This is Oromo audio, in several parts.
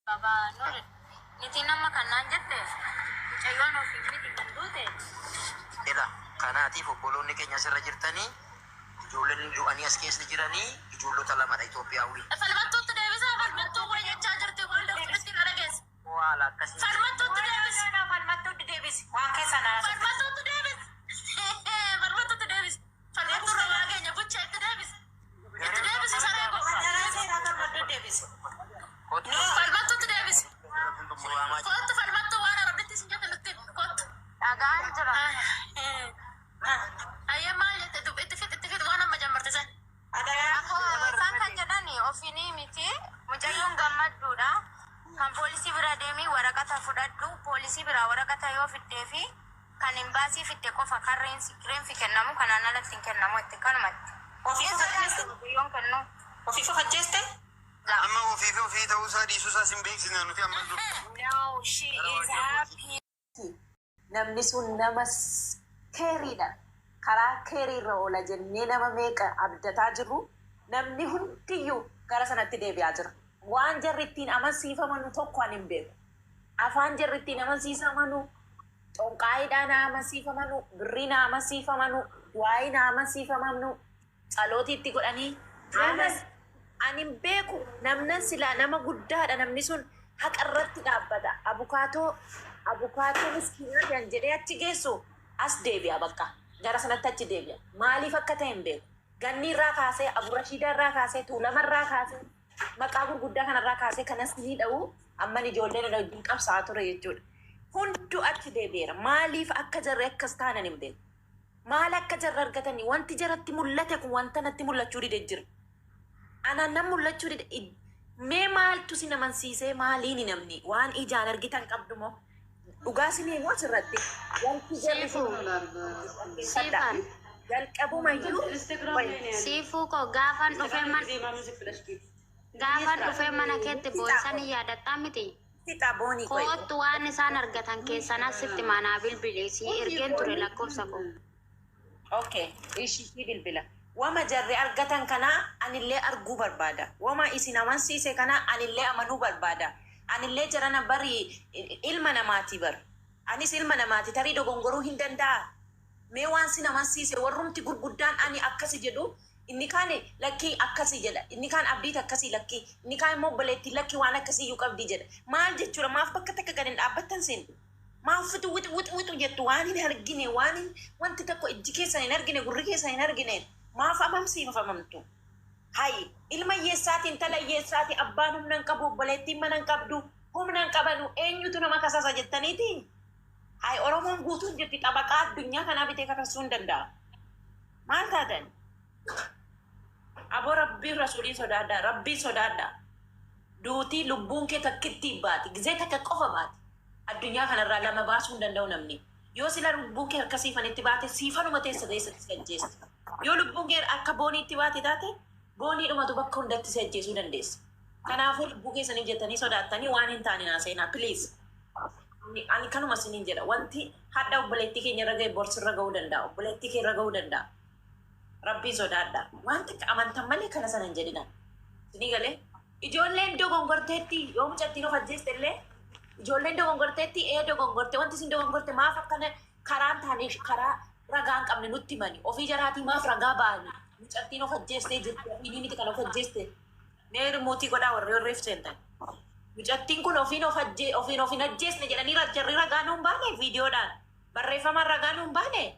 Baba Nur, nitiin amma kan naan jette mucayyoon ofiin miti kan duute. Ila kanaatiif obboloonni keenya asirra jirtanii, ijoolleen du'anii as keessa jiranii ijoollota lamadha Itoophiyaawwi. Falmattuutti deebisaa, falmattuu kun jechaa jirti hunda fudhatti na dhageessa. Waala akkasii. Falmattuutti deebisi. Falmattuutti deebisi. Waan keessa naa. Falmattuutti deebisi. Falmattuutti deebisi. Falmattuu irra waa keenya bucha itti deebisi. Itti deebisi saree koo. Seeraa falmattuutti deebisi. Kottu. Falmattuutti deebisi. Si waamaa jira. Kottu falmattuu, waan arabditti sin jette nutti kottu. Dhagaan jira. Ayyee, maal jette? Itti fix, itti fix, waan amma jammarte san. Akkoo isaan kan jedhan ofiinii miti, mucayyoon gammadduudha. Kan poolisii bira deemii waraqata fudhadhu, poolisii biraa waraqata yoo fiddee fi kan imbaasii fidde qofa kan reenfi kennamu, kanaan alatti hin kennamu itti kanumatti. Ofii Hin mucayyoon kennu. Ofii ajjeeste? Amma ofii fi ofii ta'uusaa dhiisuusaa sin beeksisna nuti amma dura. No, she is happy. Namni sun nama keeriidha. Karaa keeriirra oola jennee nama meeqa abdataa jirru, namni hundiyyuu gara sanatti deebi'aa jira. Waan jarri ittiin amansiifamanu tokko ani hin beeku. Afaan jarri ittiin amansiifamanu, xonqaayiidhaan amansiifamanu, birriin amansiifamanu, du'aayiin amansiifamanu, tsalootii itti godhanii ani hin beeku. Namnan silaa nama guddaadha, namni sun haqa irratti dhaabbata. Abukaatoo, abukaatoo miskiinaa kan jedhee achi geessu as deebi'a, bakka. Gara sanatti achi deebi'a. Maaliif akka ta'e hin beeku. Ganni irraa kaasee, Aburashiidaa irraa kaasee, Tuulama irraa kaasee, maqaa gurguddaa kanarraa kaasee kanas ni dha'u, amman ijoolleen wajjin qabsaa'aa ture jechuudha. Hunduu achi deebi'eera. Maaliif akka jarri akkas taanan hin beeku. Maal akka jarri argatanii wanti jaratti mul'ate kun wanta natti mul'achuu dide jira. Anaan nan mul'achuu dide. Mee maaltu si amansiisee? Maaliini namni waan ijaan argitan qabdu moo? Dhugaa isinii moo asirratti wanti jarri Siifuu. Siifan. Jalqabumayyuu Siifuu koo, gaafan dhufee mana keetti boo'isanii yaadattaa miti? Fixa boonii koyi. Kootu, waan isaan argatan keessanas sitti manaa bilbilee si ergeen ture lakkoofsa koo. Okay, ishii bilbila. Wama jarri argatan kana anillee arguu barbaada. Wama isin amansiise kana anillee amanuu barbaada. Anillee jarana bari ilma namaati bar. Anis ilma namaati, tarii dogongoruu hin danda'a. Mee waan sin amansiise, warrumti gurguddaan ani akkasi jedhu, inni kaan lakkii akkasii jedha. Inni kaan abdiit akkasii lakkii. Inni kaan immoo obboleettii lakkii waan akkasii iyyuu qabdii jedha. Maal jechuudha? Maaf bakka takka gad hin dhaabbattan sin? Maaf wixu wixu wixu wixu jettu? Waan hin argine, waan hin wanti tokko ijji keessan hin argine, gurri keessan hin argine maaf amamsiifamamtu? Hayi, ilma hiyyeessaati, intala hiyyeessaati, abbaan humna hin qabu, obboleettiin mana hin qabdu, humna hin qabanu, eenyutu nama kasasa jettaniiti? Hayi, Oromoon guutuun jirti, xabaqaa addunyaa kanaa bitee kakasuu hin danda'a. Maal taatan? Aboo, rabbiin rasuuliin sodaadhaa, rabbiin sodaadhaa. Duutii lubbuun kee takkitti baati, gizee takka qofa baati. Addunyaa kanarraa lama baasuu hin danda'u namni. Yoo sila lubbuun kee harka siifanitti baate, siifanuma teessa teessatti si ajjeesti. Yoo lubbuun kee akka booniitti baate taate, booniidhumatu bakka hundatti si ajjeesuu dandeessa. Kanaafuu lubbuu keessaniif jettanii sodaattanii waan hin taane naa seenaa, please. Ani kanuma isiniin jedha. Wanti hadha obboleettii keenya irra ga'e borsirra ga'uu danda'a. Obboleettii kee irra ga'uu danda'a. Rabbiin sodaadha. Waan takka amantan malee kana sana hin jedhina. Isinii galee? Ijoolleen dogongorteetti, yoo mucattiin of ajjeeste illee ijoolleen dogongorteetti, ee dogongorte. Wanti isin dogongorte maaf akkana karaan taane, karaa ragaa hin qabne nutti himani? Ofii jaraatii maaf ragaa ba'ani? Mucattiin of ajjeestee jirti, ofiinii miti kan of ajjeeste. Mee mute godhaa warri warreef seentan. Mucattiin kun ofiin of hin ajjeesne jedhanii jarri ragaa nuun baane, viidiyoodhaan barreeffamaan ragaa nuun baane.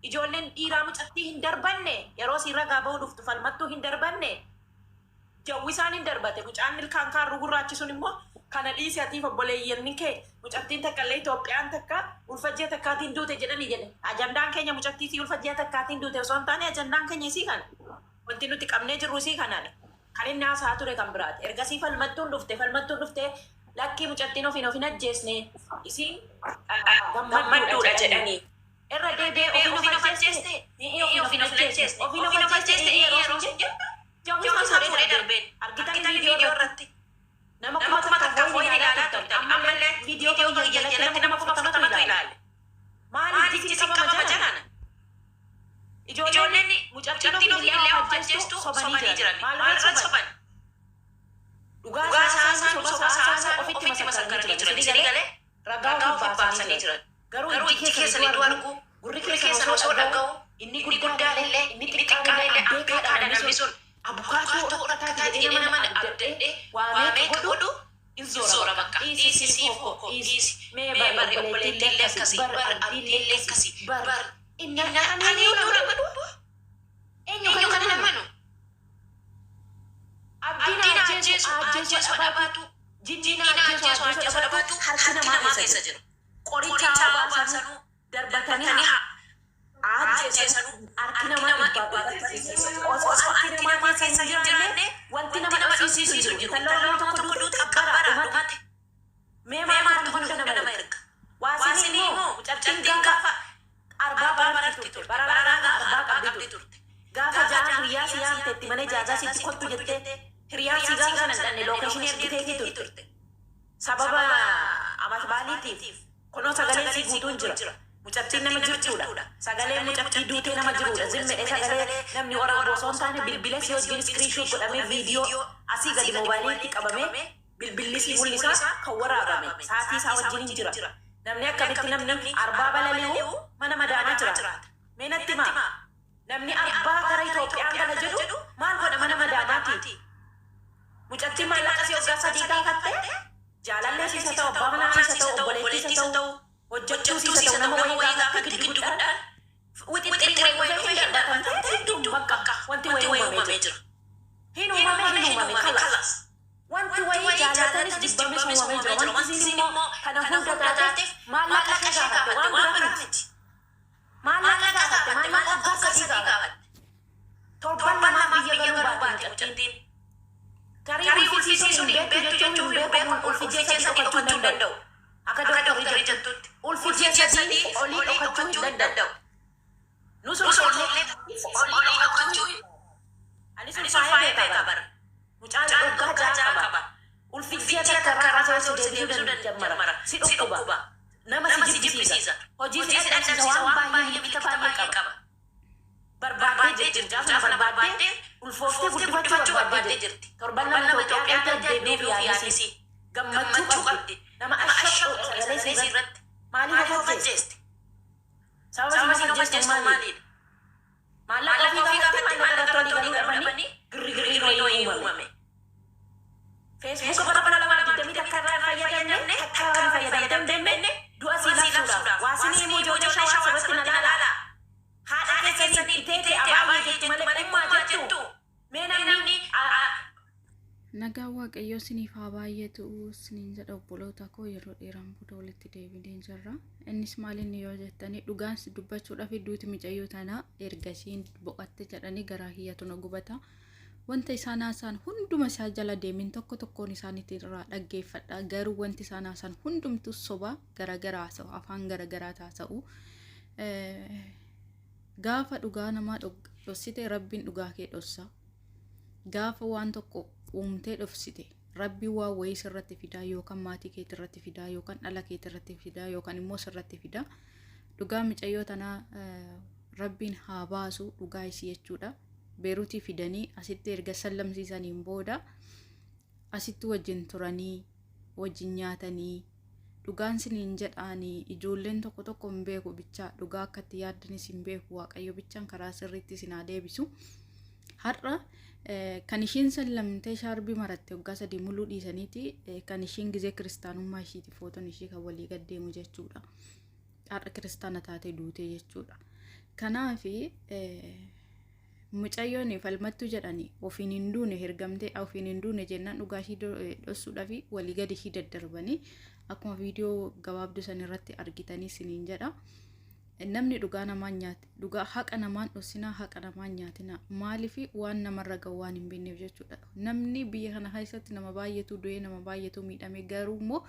Ijoolleen dhiiraa mucattii hin darbanne, yeroo isiin ragaa ba'uu dhuftu falmattuu hin darbanne. Jawwisaan hin darbate. Mucaan ilkaan kaarruu gurraachi sun immoo kana dhiisi, atiif obboleeyyanni kee mucattiin takka illee Itoophiyaan takka ulfa ji'a takkaatiin duute jedhanii jedhe. Ajandaan keenya mucattii fi ulfa ji'a takkaatiin duute osoo hin taane, ajandaan keenya isii kana. Wanti nuti qabnee jirru isii kanaadha. Kan inni haasa'aa ture kan biraati. Ergasii falmattuun dhufte, lakkii, mucattiin ofiin of hin ajjeesne, isiin gammadduudha jedhanii. Irra deebi'ee ofiin of ajjeeste, ofiin of ajjeeste, ofiin of ajjeeste yeroo isin jettu jawwisaan fuudhee darbeen argitan viidiyoo irratti. Nama 1000 wayin ilaalaa turtan, ammallee viidiyoo kiyya jalatti nama 40,000tu ilaale. Maaliif isin qabama jarana? Ijoolleen mucattiin ofiin illee of ajjeestu sobanii jiran. Maal irratti soban? Dhugaa isaan soba isaan. godhu hin zoora bakka. Dhiisi siif hoko dhiisi. Mee bari obboleettii illee akkasii bar abdii illee akkasii bar. Inni ani eenyu nama dhufu? Eenyu kan nama nu? Abdiin ajjeesu ajjeesu dhabaatu jinniin ajjeesu ajjeesu dhabaatu harki namaa keessa jira. Qoricha baasanuu darbatanii ajjeesanuu harki namaa dhibbaa osoo harki namaa keessa hin jiraanne wanti nama dhabsiisu hin jiru. Intala Oromoo tokko duute qabbara dhumate. Mee maaltu kana hunda nama erga? Waasinii immoo mucattiin gaafa arbaa bararti turte. Bararaa arbaa qabdi turte. Gaafa ja'a hiriyaa si yaamte itti mana ijaazaa sitti kottu jettee hiriyaa si gaafa sana hin dhanne lookeeshinii ergiteetii turte. Sababa amat baaliitiif kunoo sagaleen sii guutuun jira. Mucattiin nama jirtuudha. Sagaleen mucattii duutee nama jiruudha. Zimmedhe sagalee namni waraabuu osoo hin taane bilbila sii wajjin iskiriishuut godhamee viidiyoo asii gadi moobaayiliitti qabamee bilbilli sii mul'isa kan waraabame sa'aatii isaa wajjin hin jira. Namni akkamitti namni arbaa balali'u mana madaamii jiraata. Mee natti himaa. Namni arbaa gara Itoophiyaan gala jedhu maal godha mana madaamaati? Mucattiin maallaqa si waggaa 3 gaafatte jaalallee siis haa ta'u abbaa manaa siis haa ta'u obboleettiis haa ta'u hojjettuu siis haa ta'u nama wayii gaafatte gidduudhaan wixixxirii wayii dhufee hin darbatamte gidduu bakka wanti wayii uumamee jira. Hin uumame hin uumame kalas. Wanti wayii jaallatanis jibbames uumamee jira. Wanti isiin immoo kana hunda taateef maallaqa ishee gaafatte waan biraa miti. Maallaqa gaafatte maallaqa waggaa 3 gaafatte. Torban lamaaf biyya galuu baate mucattiin. Tarii ulfisiisuun hin beektu jechuun hin beeku ulfi ji'a 3 dhokachuu hin danda'u. Akka doktorri jettutti ulfi ji'a 3 olii dhokachuu hin danda'u. Nus ulfoofnee olii dhokachuu anis ulfaa'ee beeka bara. Mucaan waggaa 6 qaba. Ulfi ji'a takka irraa kaasee si deebisuu jammara. Si dhukkuba. Nama si jibbisiisa. Hojii si dadhabsiisa waan baay'ee milikita baay'ee qaba. Barbaaddee jirti. Mucaa sana barbaaddee ulfooftee guddifachuu barbaaddee jirti. Torban lama Itoophiyaa galtee deebi'uuf yaadnisii. Gammachuu qabdi. Nama ashaqxuudha sagalee isii irratti. Maaliif of ajjeesti? Sababa isiin of ajjeestu maaliidha? Maallaqa ofii gaafatte maallaqa irratti walii galuu dhabanii girrigirriin wayii uumame. Feesbuuka bara 2021 irraa hin fayyadamne takka waan fayyadamte hin beekne du'a sii labsuudhaaf. Waa sinii himuu ijoollee shawaa sirriitti na laalaa. Haadha keessaniin iteetee abaayyee jettu malee ummaa jettuu? Mee namni Nagaan Waaqayyoo isiniif haa baay'atu isiniin jedha obboloota koo yeroo dheeraan booda walitti deebinee jirra. Innis maal inni yoo jettanii dhugaan dubbachuudhaaf duuti micayyoo tanaa erga isiin boqatte jedhanii garaa kiyyatu na gubata. Wanta isaan haasa'an hunduma isaa jala deemin tokko tokkoon isaaniitti irraa dhaggeeffadha. Garuu wanti isaan haasa'an hundumtuu soba garagaraa haasa'u afaan garagaraa haasa'u. Gaafa dhugaa namaa dhossite rabbiin dhugaa kee dhossa. Gaafa waan tokko uumtee dhofsite rabbiin waan wayii sirratti fidaa yookaan maatii keetirratti fidaa yookaan dhala keetirratti fidaa yookaan immoo sirratti fidaa. Dhugaa micayyoo tanaa rabbiin haa baasu dhugaa isii jechuudha. Beeruutii fidanii asitti erga sallamsiisaniin booda asitti wajjin turanii wajjin nyaatanii dhugaan siniin jedhaanii ijoolleen tokko tokko hin beeku bichaa dhugaa akkatti yaaddanis hin beeku waaqayyo bichaan karaa sirriitti isin haa deebisu. Har'a kan ishiin sallamtee shaarbii maratte waggaa 3 muluu dhiisaniiti kan ishiin gizee kiristaanummaa ishiiti footoon ishii kan walii gad deemu jechuudha. Har'a kiristaana taatee duute jechuudha. Kanaaf mucayyoon falmattuu jedhani ofiin hin duune hergamtee ofiin hin duune jennaan dhugaa ishii dhossuudhaaf walii gadi ishii daddarbanii akkuma viidiyoo gabaabduu san irratti argitanii isiniin jedha. Namni dhugaa namaan nyaate dhugaa haqa namaan dhossinaa haqa namaan nyaatinaa maaliif waan namarra gahu waan hin beekneef jechuudha. Namni biyya kana keessatti nama baay'eetu du'ee nama baay'eetu miidhame garuu immoo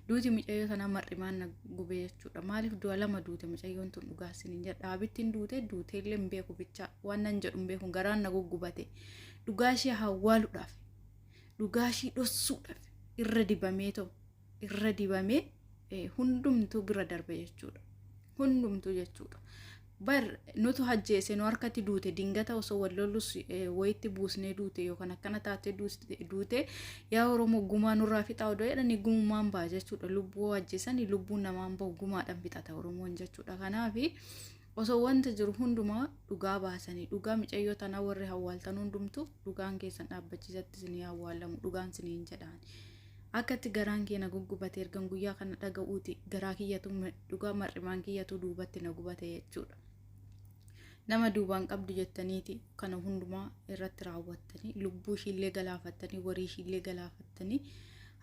duuti mucayyoo sanaa mar'imaan na gube jechuudha. Maaliif du'a lama duute mucayyoon tun dhugaa isiniin jedha. Dhaabittiin duute duutee illee hin beeku bichaa waan nan jedhu hin beeku garaan na guggubate. Dhugaa ishee hawwaaluudhaaf dhugaa ishee dhossuudhaaf irra dibamee ta'u irra dibamee hundumtuu bira darbe jechuudha. Hundumtuu jechuudha. Bar nutu hajjeese nu harkatti duute dingata osoo wal lollus wayitti buusnee duute yookaan akkana taatee duute yaa Oromoo gumaa nurraa fixaa odoo jedhanii gumumaan ba'a jechuudha. Lubbuu hajjeesanii lubbuun namaan bahu gumaadhaan fixata Oromoon jechuudha. Kanaaf osoo wanta jiru hundumaa dhugaa baasanii dhugaa micayyoo tanaa warri hawwaaltan hundumtuu dhugaan keessan dhaabbachiisatti isinii hawwaalamu dhugaan isiniin jedhaan. Akkatti garaan kee na guggubate ergan guyyaa kana dhaga'uuti garaa kiyyatu dhugaa mar'imaan kiyyatu duubatti na gubate jechuudha. Nama duubaan qabdu jettaniiti kana hundumaa irratti raawwattanii, lubbuu ishiillee galaafattanii, warii ishiillee galaafattanii,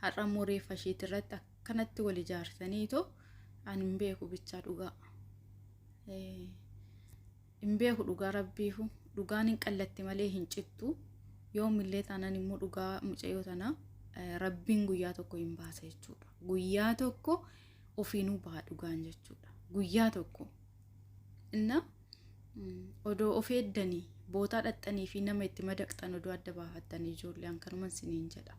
har'a immoo reeffa isheeti irratti akkanatti wal ijaarsaniitoo ani hin beeku bichaa dhugaa. Hin beeku dhugaa rabbiifu, dhugaan hin qallatti malee hin cittu. Yoomillee taanaan immoo dhugaa mucayyoo tanaa rabbiin guyyaa tokko hin baasa jechuudha. Guyyaa tokko ofiinuu baha dhugaan jechuudha. Guyyaa tokko. Inna odoo of eeddanii bootaa dhaxxanii fi nama itti madaqxan odoo adda baafattanii ijoollee kanuman siniin jedha.